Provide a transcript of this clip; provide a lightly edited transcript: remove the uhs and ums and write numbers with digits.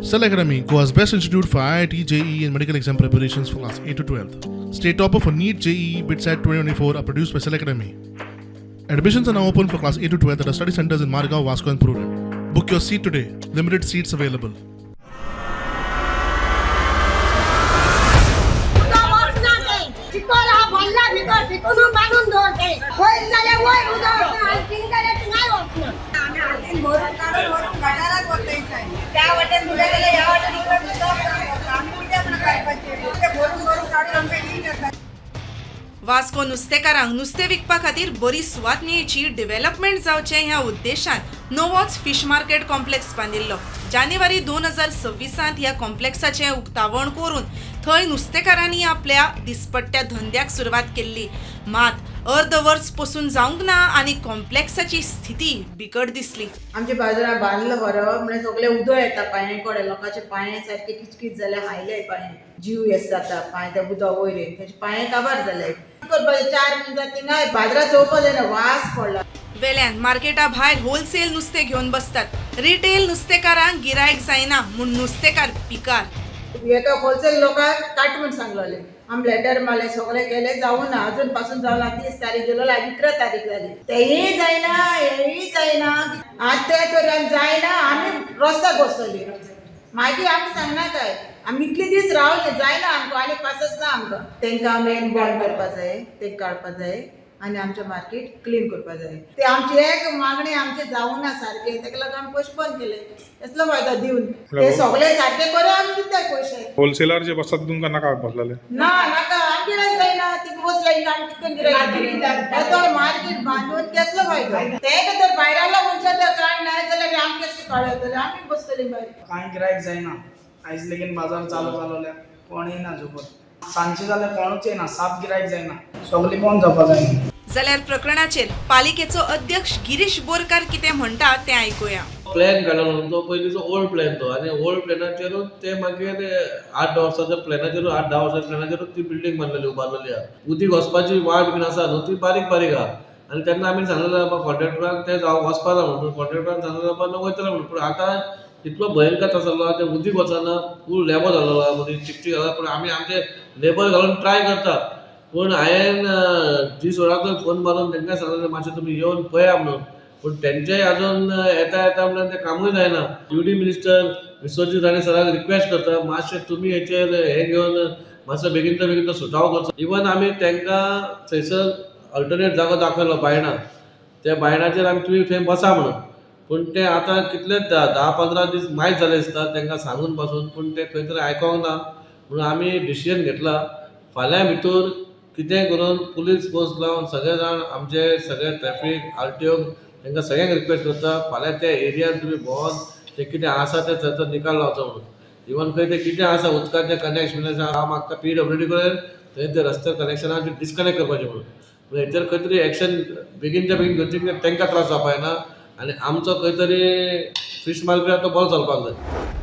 Cell Academy, Goa's best institute for IIT, JEE, and medical exam preparations for class 8 to 12. State topper for NEET, JEE, BITSAT 2024 are produced by Cell Academy. Admissions are now open for class 8 to 12 at our study centers in Margao, Vasco, and Prudent. Book your seat today. Limited seats available. उदक वचना तें चिकोल आहा भरला भितर तितून बांदून दवरते वयर जाल्यार वयर उदक वचना आनी थिंग जाल्यार थिंगाय वचना. आमी हातीन भरून काडून व्हरून गटारात वतयताय. त्या वाटेन धुले जाल्यार ह्या वाटेन उदक वता. आमी कितें म्हूण करपाचें? ते भरून भरून काडून आमकां लीक येता. वास्को नुस्तेकारांक नुस्तें विकपा खातीर बरी सुवात मेळची, डेव्हलपमेंट जावचें ह्या उद्देशान नवोच फिश मार्केट कॉम्प्लेक्स बांदिल्लो. जानेवारी 2026 ह्या कॉम्प्लेक्साचें उक्तावण करून थंय नुस्तेकारांनी आपल्या दिसपट्ट्या धंद्याक सुरवात केल्ली. मात अर्द वर्स पसून जावंक ना आनी कॉम्प्लेक्साची स्थिती बिकट दिसली. आमच्या बाजारात बांदलो बरो म्हणजे सगळे उदक येता पांये कडेन. लोकांचे पांये सारके किचकीच जाले, हायले पांये, जीव येस जाता पांय त्या उदक वयर येवन तेजे पांये काबार जाले. करपाचे चार मनशां थिंगाय बाजारात चोवपा जायना, वास पडला. वेल्यान मार्केटा भायर होलसेल नुस्तें घेवन बसतात. रिटेल नुस्तेकारांक गिरायक जायना म्हूण नुस्तेकार पिकार. एका होलसेल लोकांक काट म्हूण सांगलेले. आमी लेटर मारले, सगळे केले, जावं ना अजून पासून जावं ना. 30 तारीख गेलो, 11 तारीख जाली, तेय जायना, हेय जायना. आतां ते तरेन जायना, आमी रस्त्याक बसतली. मागीर आमी सांगना काय आमी इतले दीस रावले, जायना आमकां आनी पासच ना आमकां. तांकां मेन बंद करपा जाय, ते काडपा जाय आनी आमचें मार्केट क्लीन करपा जाय. ते आमची एक मागणी आमचें जावं ना सारकें, ताका लागून आमी पयशे बंद केले. कसलो फायदो दिवन? ते सगळे सारके करून आमी दिता पयशे. होलसेलर जे बसतात तुमकां नाका बसलेले? ना, नाका. आमी गिरायक जायना. तिका बसला आमी कितकून गिरायक? तो मार्केट बांदून कसलो फायदो? ते तर भायरालो मनशां ते काडना जाल्यार आमी कशें काडतले? आमी बसतली भायर. कांय गिरायक जायना. आयज लेगीन बाजार चालू जालोल्या कोण येयना. झोपर सांजचे जाल्यार कोणूच येयना, साप गिरायक जायना, सगळें बंद जावपा जाय. जाल्यार प्रकरणाचेर पालिकेचो अध्यक्ष गिरीश बोरकार कितें म्हणटा तें आयकुया. प्लॅन काडलो तो पयलींचो ओल्ड प्लॅन तो आनी ओल्ड प्लॅनाचेरूच ते मागीर 8-10 वर्साच्या प्लॅनाचेरूच, 8-10 वर्साच्या प्लॅनाचेरूच ती बिल्डींग बांदलेली, उबारलेली आहा. उदीक वचपाची वाट बीन आसा न्हू, ती बारीक बारीक आहा. आनी तेन्ना आमी सांगलेलें बाबा कॉन्ट्रॅक्टराक, ते जावं वचपा ना म्हणून. कॉन्ट्रॅक्टरान सांगलेलें बाबा वयतले म्हणून, पूण आतां इतलो भयंकर त्रास जाल्लो आहा, तें उदीक वचना, फूल लेबो जाल्लो आहा, मदीं चिकचीक जाला. पूण आमी आमचे लेबर घालून ट्राय करता. पूण हांवें जी सोडाकूय फोन मारून तांकां सांगलेलें मातशें तुमी येवन पळया म्हणून, पूण तेंचेय अजून येता येता म्हणल्यार तें कामूय जायना. U D minister Vishwajit Rane सराक रिक्वेस्ट करता, मातशें तुमी हेचेर हें घेवन मातसो बेगीनच्या बेगीन तो सुटावो करचो. इवन आमी तांकां थंयसर अल्टरनेट जागो दाखयलो बायणा, त्या बायणाचेर आमी तुमी थंय बसा म्हणून. पूण ते आतां कितले 10-15 दीस मायज जाले दिसता तांकां सांगून पासून, पूण ते खंय तरी आयकोंक ना. म्हणून आमी डिसिजन घेतला, फाल्यां भितर कितेंय करून पुलीस फोर्स लावन सगळे जाण आमचे सगळे ट्रॅफीक आर टी ओ तांकां सगळ्यांक रिक्वेस्ट करता, फाल्यां त्या एरियान तुमी भोंवन ते कितें आसा ते थंयसर निकाल लावचो म्हणून. इवन खंय ते कितें आसा उदकाचें कनेक्शन आसा, हांव मागता पी डब्ल्यू डी कडेन थंय ते रस्त्यार कनेक्शनाचे डिस्कनेक्ट करपाचें म्हणून. पूण हेचेर खंय तरी एक्शन बेगीनच्या बेगीन घेवचें, कित्याक तांकां त्रास जावपा जायना आनी आमचो खंय तरी फीश मार्केट तो बरो चलपाक जाय.